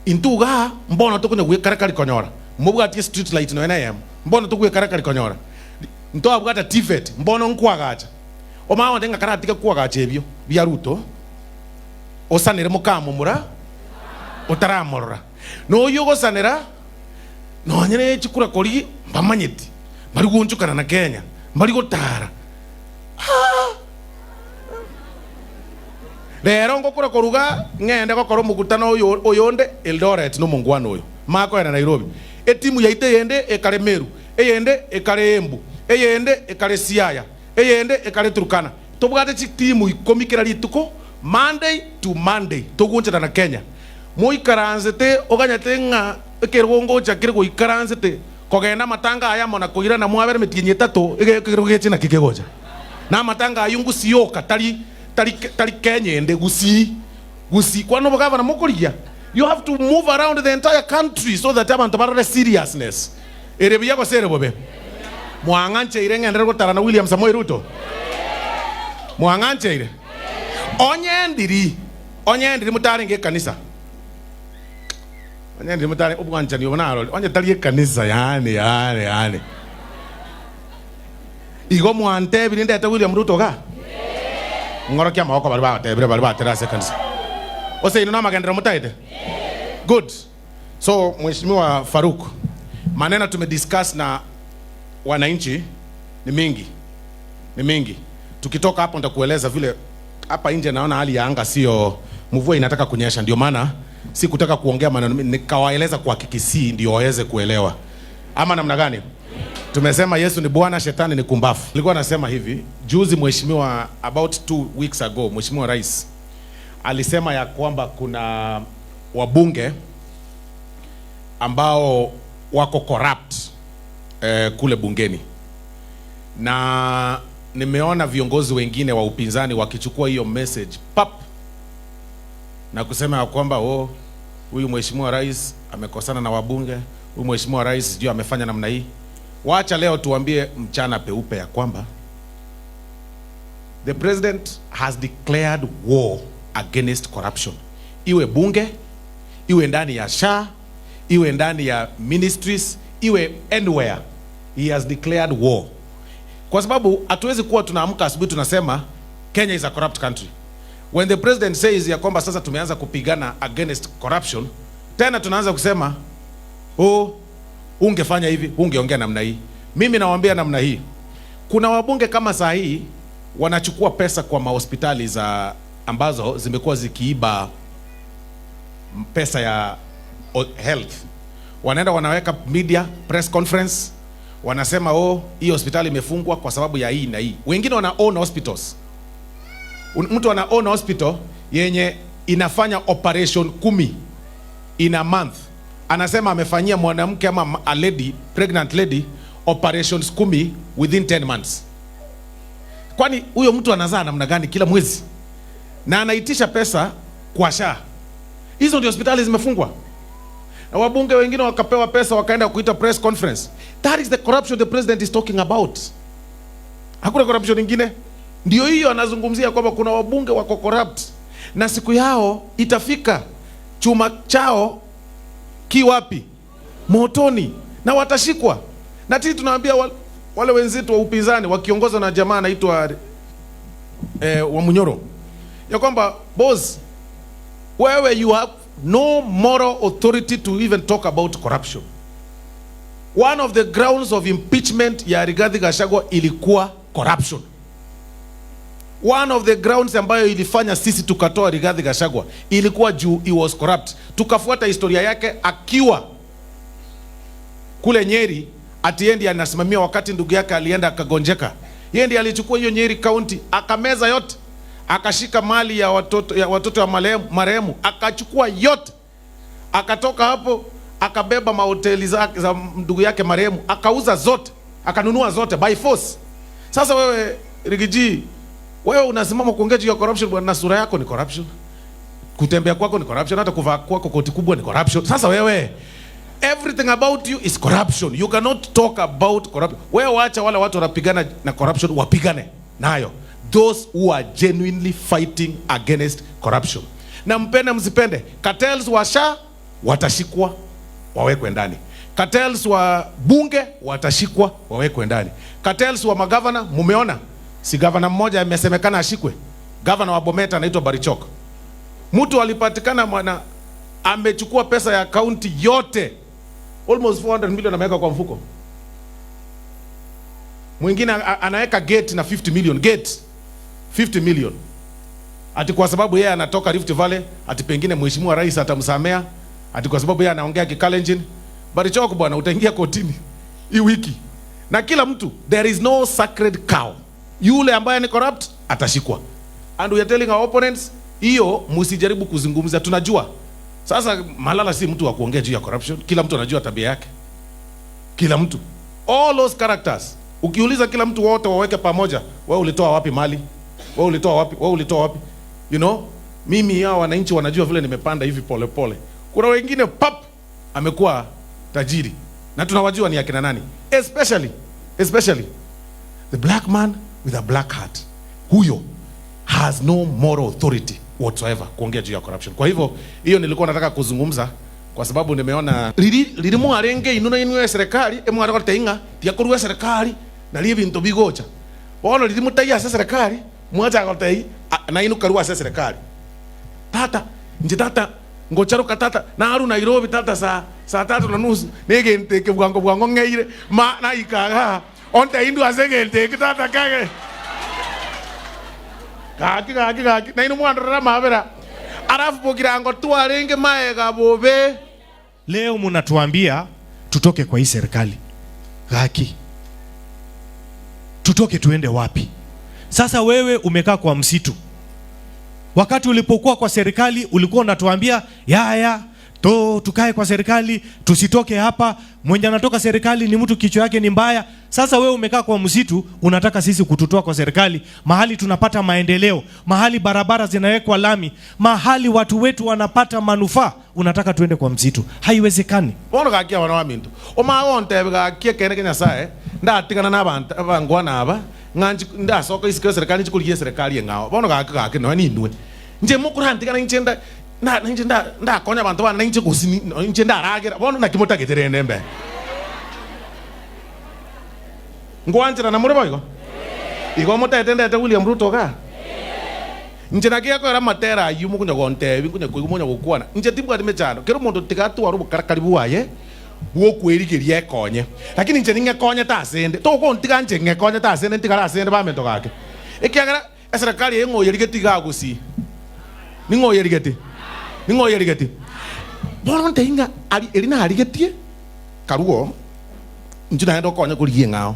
Intwe igaa mbono tokonya gwekarakari konyora mobwatie street light nonya na eyemo, mbono togwekarakari konyora ntwabwata TVET, mbono nkwagacha. Omanye gontebia ng'a karatiga kwagacha ebio bia Ruto, osanere mokamomura otaramorora. Na oyio ogosanera nonye ne chikura korigia mbamanyeti, mbari goonchokana na Kenya, mbari gotara. Aah! Rero ngokura koruga ng'ende gokora omokutano oyo oyonde Eldoret nomongwana oyo makoenda Nairobi. Etimu yaito eyende ekare Meru, eyende ekare Embu, eyende ekare Siaya, eyende ekare Turkana. Tobwate chitimu ikomi kera rituko Monday to Monday togoonchana na Kenya. Moikaransete oganyete ng'a ekerogo ngocha kere goikaransete kogenda amatanga aya amo na koirana mwabere emetienyi etato ekerogo geche naki kegocha. Na amatanga ayio ngusii oka tari tari tari Kenya ende gusii gusii kwana obogavana mokorigia you have to move around the entire country so that abanto barore seriousness ere buya gose ere bobe. Mwang'ancheire ng'enderere gotara na William Samoei Ruto? Mwang'ancheire? Onye ndiri onye ndiri motarenge ekanisa onye ndiri motare obwanchani obo narori onye tari ekanisa yaani yaani yaani Igo mwantebirie ndete William Ruto igaa? Ng'orokie amaboko baria bagotebire baria batere ase ekanisa. Gose inwe namagenderero motaete? Good. So Mheshimiwa Farouk, maneno tumediscuss na wananchi ni mingi, ni mingi. Tukitoka hapo nitakueleza vile hapa nje naona hali ya anga sio mvua inataka kunyesha, ndio maana sikutaka kuongea maneno mingi, nikawaeleza kwa Kikisii ndio waweze kuelewa, ama namna gani? Tumesema Yesu ni Bwana, shetani ni kumbafu. Nilikuwa nasema hivi juzi, mheshimiwa, about 2 weeks ago, Mheshimiwa Rais alisema ya kwamba kuna wabunge ambao wako corrupt kule bungeni, na nimeona viongozi wengine wa upinzani wakichukua hiyo message pap na kusema ya kwamba, oh, huyu mheshimiwa rais amekosana na wabunge, huyu mheshimiwa rais sijui amefanya namna hii. Wacha leo tuambie mchana peupe ya kwamba the president has declared war against corruption, iwe bunge, iwe ndani ya SHA, iwe ndani ya ministries, iwe anywhere, he has declared war, kwa sababu hatuwezi kuwa tunaamka asubuhi tunasema Kenya is a corrupt country. When the president says ya kwamba sasa tumeanza kupigana against corruption, tena tunaanza kusema, "Oh, ungefanya hivi, ungeongea namna hii." Mimi nawaambia namna hii, kuna wabunge kama saa hii wanachukua pesa kwa mahospitali za ambazo zimekuwa zikiiba pesa ya health, wanaenda wanaweka media press conference, wanasema, "Oh, hii hospitali imefungwa kwa sababu ya hii na hii." Wengine wana own hospitals. Mtu ana own hospital yenye inafanya operation 10 in a month, anasema amefanyia mwanamke ama a lady, pregnant lady, operations 10 within 10 months. Kwani huyo mtu anazaa namna gani kila mwezi? Na anaitisha pesa kwa SHA. Hizo ndio hospitali zimefungwa, na wabunge wengine wakapewa pesa wakaenda kuita press conference. That is the corruption the president is talking about. Hakuna corruption ingine. Ndio hiyo anazungumzia kwamba kuna wabunge wako corrupt na siku yao itafika, chuma chao ki wapi? Motoni, na watashikwa. Na sisi tunaambia wale wenzetu wa upinzani wakiongozwa na jamaa anaitwa Wamunyoro ya kwamba, boss, wewe you have no moral authority to even talk about corruption. One of the grounds of impeachment ya Rigathi Gachagua ilikuwa corruption. One of the grounds ambayo ilifanya sisi tukatoa Rigathi Gachagua ilikuwa juu he was corrupt. Tukafuata historia yake akiwa kule Nyeri, ati ndiye anasimamia wakati ndugu yake alienda akagonjeka. Yeye ndiye alichukua hiyo Nyeri County akameza yote, akashika mali ya watoto ya marehemu akachukua yote, akatoka hapo akabeba mahoteli za ndugu yake marehemu akauza zote, akanunua zote by force. Sasa wewe Riggy G, wewe unasimama kuongea juu ya corruption bwana, na sura yako ni corruption, kutembea kwako ni corruption, hata kuvaa kwako koti kubwa ni corruption. Sasa wewe, everything about you is corruption. You cannot talk about corruption. Wewe wacha wale watu wanapigana na corruption wapigane nayo, those who are genuinely fighting against corruption. Na mpende msipende, cartels wa SHA watashikwa wawekwe ndani. Cartels wa bunge watashikwa wawekwe ndani. Cartels wa magavana, mumeona, si gavana mmoja amesemekana ashikwe? Gavana wa Bomet anaitwa Barichok. Mtu alipatikana mwana amechukua pesa ya kaunti yote almost 400 million ameweka kwa mfuko. Mwingine anaweka gate na 50 million gate 50 million, ati kwa sababu yeye anatoka Rift Valley, ati pengine mheshimiwa rais atamsamea, ati kwa sababu yeye anaongea Kikalenjin. Barichok bwana, utaingia kotini hii wiki. Na kila mtu, there is no sacred cow. Yule ambaye ni corrupt atashikwa. And we are telling our opponents, hiyo msijaribu kuzungumza, tunajua. Sasa Malala si mtu wa kuongea juu ya corruption, kila mtu anajua tabia yake. Kila mtu, all those characters, ukiuliza kila mtu wote waweke pamoja, wewe ulitoa wapi mali? Wewe ulitoa wapi? Wewe ulitoa wapi? Mimi hao wananchi wanajua vile nimepanda hivi pole pole. Kuna wengine pap amekuwa tajiri na tunawajua ni akina nani, especially the black man with a black heart. Huyo has no moral authority whatsoever kuongea juu ya corruption. Kwa hivyo hiyo nilikuwa nataka kuzungumza kwa sababu nimeona riri riri mwarenge inu na inu ya serikali emware goteinga tiakorwa serikali na ri ebinto bigocha bono riri mutai ase serikali mwacha gotei na inu karua ase serikali tata nje tata ngocharuka tata naru Nairobi tata saa 3:30 negente ke bwango bwango ng'eire ma naikaga onte indu ase gente ke tata kage gaki gaki gaki na inu mwandorera mabera alafu bokirango twarenge maega bobe. Leo munatuambia tutoke kwa hii serikali. Gaki, tutoke tuende wapi? Sasa wewe umekaa kwa msitu. Wakati ulipokuwa kwa serikali ulikuwa unatuambia yaya to tukae kwa serikali tusitoke hapa, mwenye anatoka serikali ni mtu kichwa yake ni mbaya. Sasa wewe umekaa kwa msitu, unataka sisi kututoa kwa serikali, mahali tunapata maendeleo, mahali barabara zinawekwa lami, mahali watu wetu wanapata manufaa, unataka tuende kwa msitu? Haiwezekani. Bono gakia wana wa minto omago ntebe gakia kene ke Nyasaye ndatigana na abantu abangwana aba ng'anchi ndasoka isiko serikali nchikurigia serikali eng'ao bono gaki gaki noe ninwe nche mokorantigana inche nda na inche nda ndakonya abantu bana inche gosini inche ndaragera bono naki motagetere mbe ngwanchera na muri boigo igo motete ndete William Ruto ga nche nakia kwera matera ayu mukunya gontebi nkunya kuigu munya gukwana nche timbwati mechando kero mundu tigatwara obokarakari bwaye bwokwerigeria ekonye lakini nche ning'ekonye tasende togontiga nche ng'ekonye tasende ntigara asende bamento gake ekiagera eserikali eng'oyerigeti igagusi ning'oyerigeti ning'oyerigeti bono nteinga ari eri narigetie karuo nche naende okonya korigia eng'ao.